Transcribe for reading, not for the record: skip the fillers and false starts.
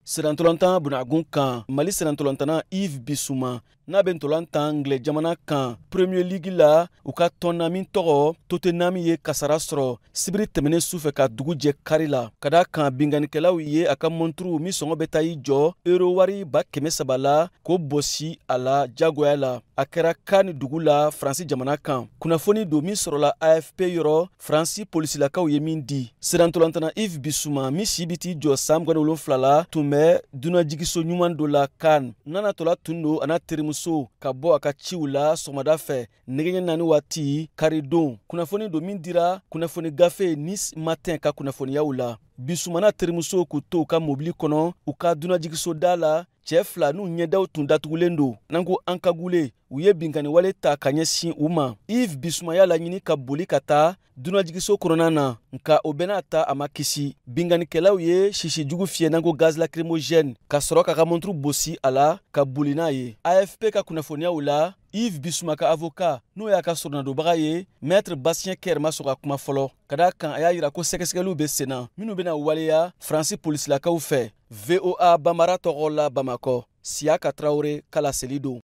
Sennantolatan bunagun kan, Mali sennantolatanna Yves Bissouma, n'a bɛ ntolan tan Angilɛ jamana kan Premier League la, u ka tɔn na min tɔgɔ Tottenham, ye kasara sɔrɔ sibiri tɛmɛnen sufɛ ka dugu jɛ kari la, ka da kan binkannikɛlaw ye a ka mɔnturu min sɔngɔ bɛ taa i jɔ euro wari 300 000 la, k'o bɔsi a la jagoya la. A kɛra Cannes dugu la, Faransi jamana kan. Kunnafoni don min sɔrɔla AFP yɔrɔ, Faransi polisilakaw ye min di. Sennantolatanna Yves Bissouma, min si bɛ t'i jɔ san 27 la, tun bɛ dunanjigiso ɲuman dɔ la Cannes. N'a natɔla tun don, a n'a terimuso, ka bɔ a ka ciw la sɔgɔmada fɛ nɛgɛ ɲɛ 4 waati karidon. Kunnafoni don min dira kunnafoni gafe Nice Matin ka kunnafoniyaw la. Bissouma n'a terimuso k'u to u ka mobili kɔnɔ u ka dunanjigiso da la, cɛɛ fila n'u ɲɛdaw tun datugulen don, n'an ko encagoulé, u ye binkanni wale ta ka ɲɛsin u ma. Yves Bissouma y'a laɲini ka boli ka taa dunanjigiso kɔnɔna na, nka o bɛɛ n'a ta, a ma kisi. Binkannikɛlaw ye sisi jugu fiyɛ, n'an ko gaz lacrymogène, ka sɔrɔ k'a ka monturu bosi a la ka boli n'a ye. AFP ka kunnafoniyaw la, Yves Bissouma ka avocat, n'o y'a ka sɔrɔnadonbaga ye, maître Bastien Kerr, ma sɔn ka kuma fɔlɔ, ka da kan a y'a yira ko sɛgɛsɛgɛliw bɛ sen na minnu bɛna waleya Faransi polisilakaw fɛ. VOA Banbara tɔgɔ la, Bamakɔ, Siyaka Tarawele ka laseli don.